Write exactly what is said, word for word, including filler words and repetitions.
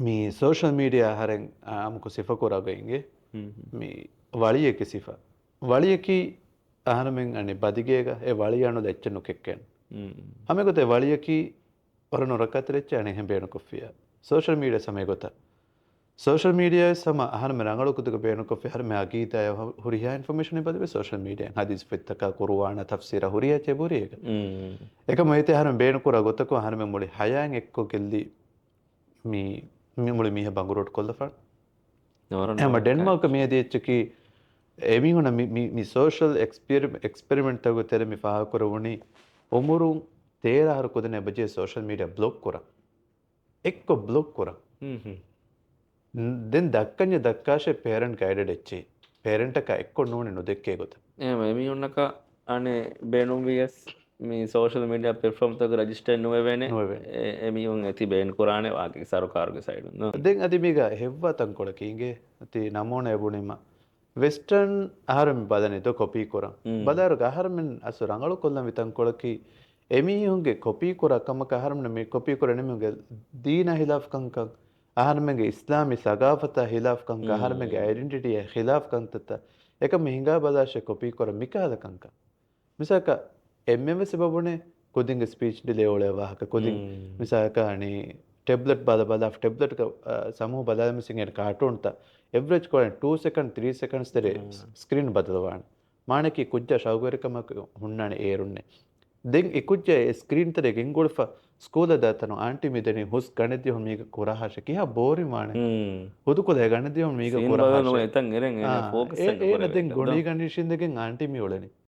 މި ސޯޝަލް މީޑިއާ އަހަރެން އާއްމުކޮށް ސިފަކުރާ ގޮތް އިނގޭ މި ވަޅިއެއްގެ ސިފަ. ވަޅިއަކީ އަހަރެމެން އަނެއް ބަދިގޭގަ އެ ވަޅި އަނުލަ އެއްޗެއް ނުކެއްކޭނެ. ހަމަ އެގޮތަށް ވަޅިއަކީ ވަރަށް ނުރައްކާތެރި އެއްޗެއް އަނެއްހެން ބޭނުންކޮށްފިއްޔާ. ސޯޝަލް މީޑިއާ ސަމަ އެގޮތަށް. ސޯޝަލް މީޑިއާ ސަމަ އަހަރެމެން ރަނގަޅު ކުދިގަ ބޭނުންކޮށްފި އަހަރެމެން އަގީދާޔަށް ހުރިހާ އިންފޮމޭޝަނެއް ބަދެވޭ ސޯޝަލް މީޑިއާ. ހަދީސް ފޮތްތަކާ ކުރުއާނާ ތަފްސީރާ ހުރިހާ އެއްޗެއް ހުރި އޭގަ. އެކަމަ އޭތި އަހަރެމެން ބޭނުންކުރާ ގޮތަކު އަހަރެމެން މުޅި ހަޔާތް އެއްކޮށް ގެއްލި މި، މި މުޅި މީހާ ބަނގުރޫޓް ކޮށްލަފާނެ. އެހެމަ ޑެންމާކް މިއަދި އެއްޗަކީ އެމީހުންނަށް މި، މި، މި ސޯޝަލް އެކްސްޕެރި-، އެކްސްޕެރިމެންޓްތަކުގެ ތެރެ މި ފާހަގަކުރެވުނީ އުމުރުން ތޭރަ އަހަރު ކުދިން އެބަޖެހޭ ސޯޝަލް މީޑިއާ ބްލޮކް ކުރަން. އެއްކޮށް ބްލޮކް ކުރަން. ދެން ދައްކަންޏަށް ދައްކާށޭ ޕޭރެންޓް ގައިޑެޑް އެއްޗެއް. ޕޭރެންޓަކާ އެއްކޮށް ނޫނީ ނުދެއްކޭ ގޮތަށް. އެހެމަ އެމީހުންނަކަށް އަނެއް ބޭނުންވިޔަސް މި ސޯޝަލް މީޑިއާ ޕްލެޓްފޯމްތަކުގަ ރަޖިސްޓަރެއް ނުވެވޭނެ. ނުވެވޭނެ. އެ-، އެމީހުން އެތި ބޭން ކުރާނެ ވާގި ސަރުކާރުގެ ސައިޑުން. ދެން އަދި މީގަ ހެއްވާ ތަންކޮޅަކީ އިނގޭ ތި ނަމޫނައެއް ބުނީމަ. ވެސްޓަރން އަހަރެން ބަލަނީ ދޯ ކޮޕީ ކުރަން. ބަލާއިރުގަ އަހަރެމެން އަސްލު ރަނގަޅު ކޮށްލަންވީ ތަންކޮޅަކީ އެމީހުންގެ ކޮޕީ ކުރާ ކަމަކަށް އަހަރެމެން މި ކޮޕީ ކުރަނީ އެމީހުންގެ ދީނާ ހިލާފް ކަންކަން، އަހަރެމެންގެ އިސްލާމީ ސަގާފަތާ ހިލާފް ކަންކަން، އަހަރެމެންގެ އައިޑެންޓިޓީއާ ހިލާފް ކަންތައްތައް. އެކަމަށް ހިނގާ ބަލާށޭ ކޮޕީ ކުރަން މިކަހަލަ ކަންކަން. މިސާލަކަށް އެންމެންވެސް އެބަ ބުނޭ ކުދިންގެ ސްޕީޗް ޑިލޭ އުޅޭ ވާހަކަ. ކުދިން މިސާލަކަށް އަނީ ޓެބްލެޓް ބަލަ ބަލާ ޓެބްލެޓްގަ، އަ، ސަމޫހަ ބަލާލަމެސް އިނގޭނެ ކާޓޫންތައް އެވްރެޖް ކޮޅެން ޓޫ ސެކަންޑް، ތްރީ ސެކަންޑްސް ތެރޭ ސްކްރީން ބަދަލުވާނެ. މާނައަކީ ކުއްޖާ ޝައުގުވެރިކަމަކު ހުންނާނެ އޭރުންނޭ. ދެން އެ ކުއްޖާ އެ ސްކްރީން ތެރޭ ގެންގުޅިފަ ސްކޫލަށް ދާތަނު އާންޓީ މިދެނީ ހުސް ގަނެދިޔަހުން މީގަ ކުރާހާށެ ކިހާ ބޯރިން ވާނެ. ހުދުކޮލޭ ގަނެދިޔަހުން މީގަ ކުރާހާށެ. އެ-، އޭނަ ދެން ގޮނޑީގަނޑި އިށީނދެގެން އާންޓީ މި އުޅެނީ.